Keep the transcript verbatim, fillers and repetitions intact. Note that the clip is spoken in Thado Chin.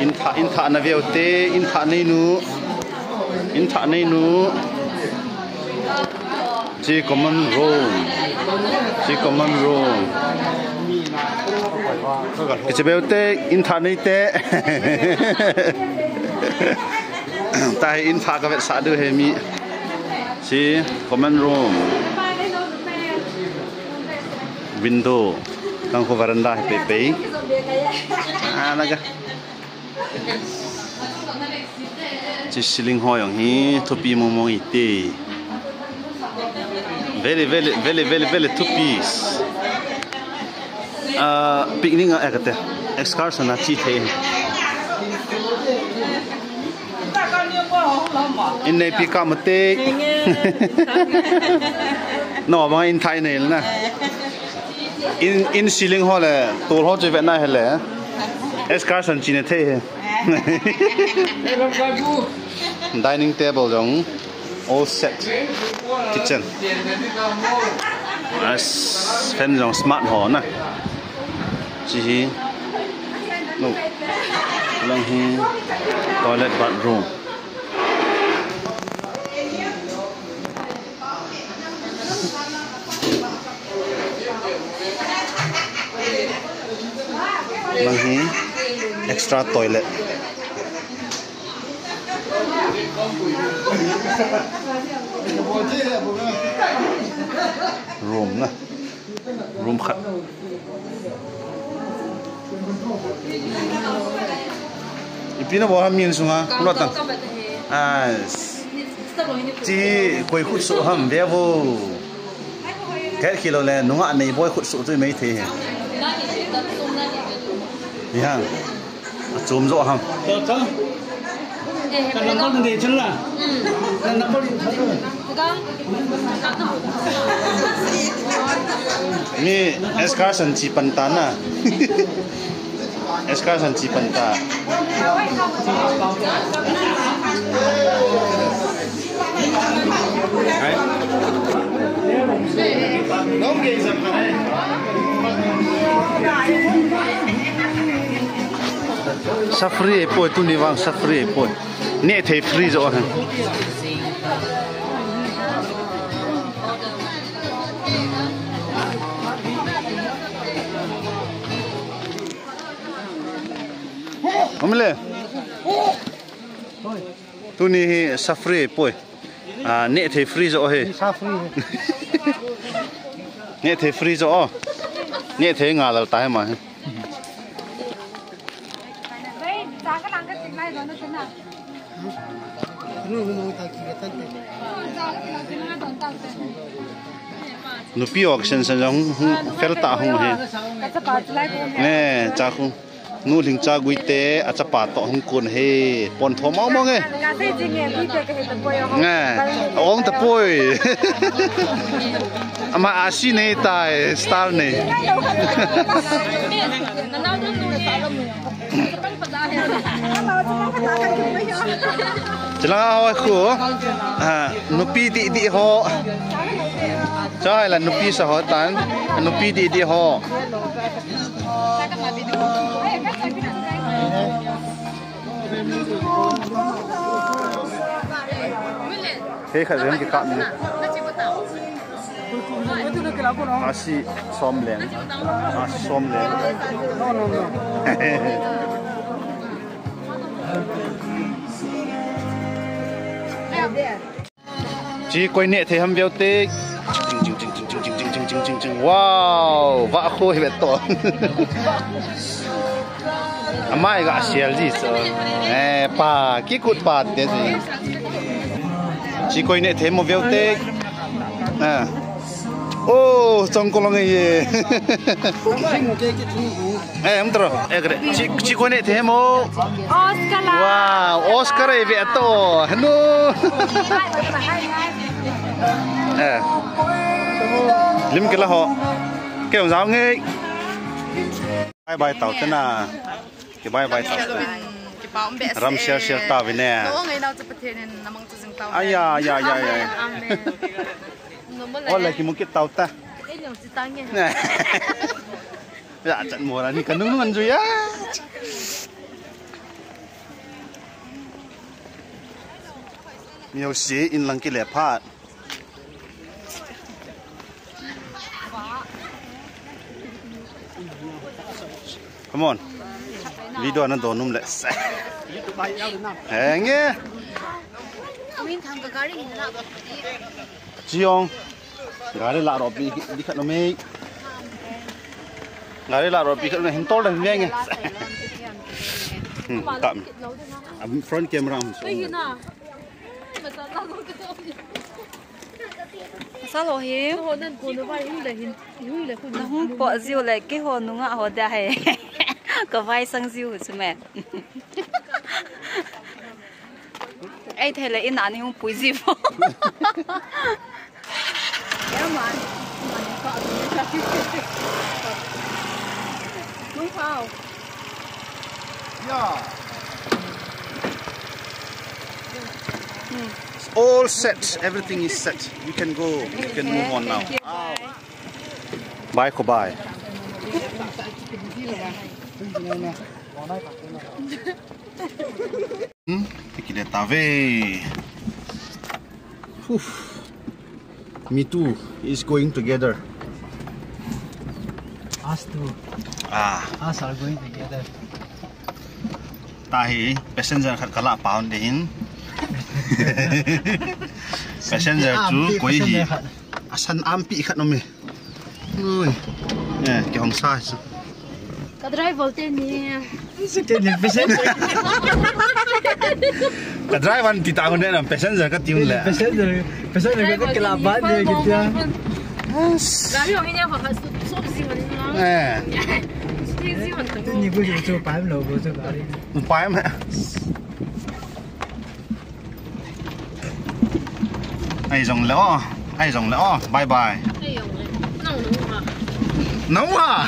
In thah, in thah na veu te, in thah nei nu. In thah nei nu. Chi common room. Chi common room. Kichi veu te, in thah nei te. Tahi in thah ka vetsah diu hi mi. Chi common room. Window. Tang khu veranda hi pei pei. Ah, naga. Chi ceiling ho jong hi thupi mong mong ite. Very, very, very, very, very thupi. Ah, picnic a, eh, kate. Excursion a chi thei. In neipi ka mate. No, bang in thah nei na. In, in ceiling ho le, tol ho chu ve na hi le. Excursion chi na thei hi. Dining table jong all set. Kitchen. As fan jong smart ho na. Chi hi. No. Lang hi toilet bathroom. Lang hi extra toilet. Room na. Room khat. Ipi na bol ham min sunga. Kang lo tang. Tang ka ba ta he. Ah. Chi koi khut su ham ve vo. Ket khilo le nunga nei boi khut su tu mai the. Ni ha. A chom jo ham. Ka number de chun la. Ka number in thot. Mi excursion chi pan ta na. Excursion chi pan ta. Sa free poi, tuni vang sa free poi. Neh thei free jo hen. Om le. Tuni hi sa free poi. Ah, neh thei free jo hi. Sa free hi. Neh thei free jo. Neh thei nga lal ta hi ma hi. Nupi auction sa jong fel ta hung hi. Ne, cha khu. Nu Lhingcha Guite, achapa toh hung kun he. Pon tho mong mong e. Nge, ong tapoi. Ama asi nei tai, star nei. Chila hoi khu. Ah, nupi di di ho. Chai la nupi sa ho tan. Nupi di di ho. He khat jeng kikap ni. Asi som leng. Asi som leng. Chi koi neh thei ham veu te. Ching, ching, ching. Wow, va khu hi ve to. Amai ga sial ji so. Eh, pa, kikut pa te ji. Chi koi neh thei mo veu te. Ah. Oh, chong ko long ye. Eh, em tro. Eh, kre. Chi, chi koi neh thei mo. Oscar la. Wow, Oscar e ve to. Hello. Eh. Lim ke la ho. Ke jao nge. Bye bye tau te na. Ke bye bye tau te. Ram share share ta vi ne. Lo ngai nau chu Pathen in namang chu jing tau. Aya, aya, aya, aya. Amen. Amen. Ola ki mukit tau ta. Ei lo chi ta nge. Ya chat mora ni kanung ngan ju ya. Miau si in lang kile phat. Come on. Video na don um le. Henge. Chiong. Gari la ro pi di khat no me. Gari la ro pi khat no hin tol da henge. Hmm, tam. Am front camera am so. Sa lo hi. Ho nan ko no vai hung le hin, hung le kun. Na hung po jiu le keiho nunga ho da he. Ka vai sang jiu chu me. Ei thei le in ani hung pui jiu. Ya man. Man pa. Nung pao. Yeah. It's all set. Everything is set. You can go. You can move on now. Bye, bye. Hmm? Kile tave. Uf. Me too is going together. Us too. Ah. Us are going together. Tahi passenger khat kala paun dehin. Passenger chu koi hi. Asan ampi khat no me. Ui. Eh, ke hong sa. Ka driver te ni. Sute ni passenger. Ka driver ti ta hon na passenger ka ti un le. Passenger, passenger ka kila ba ni ki tia. Gari hong inya pa so so si man na. Eh. Si si man to. Ni ko so pa lo ko so gari. Upai ma. Ai jong le o, ai jong le o, bye bye. Ai jong le. Nau nau ha. Nau ha.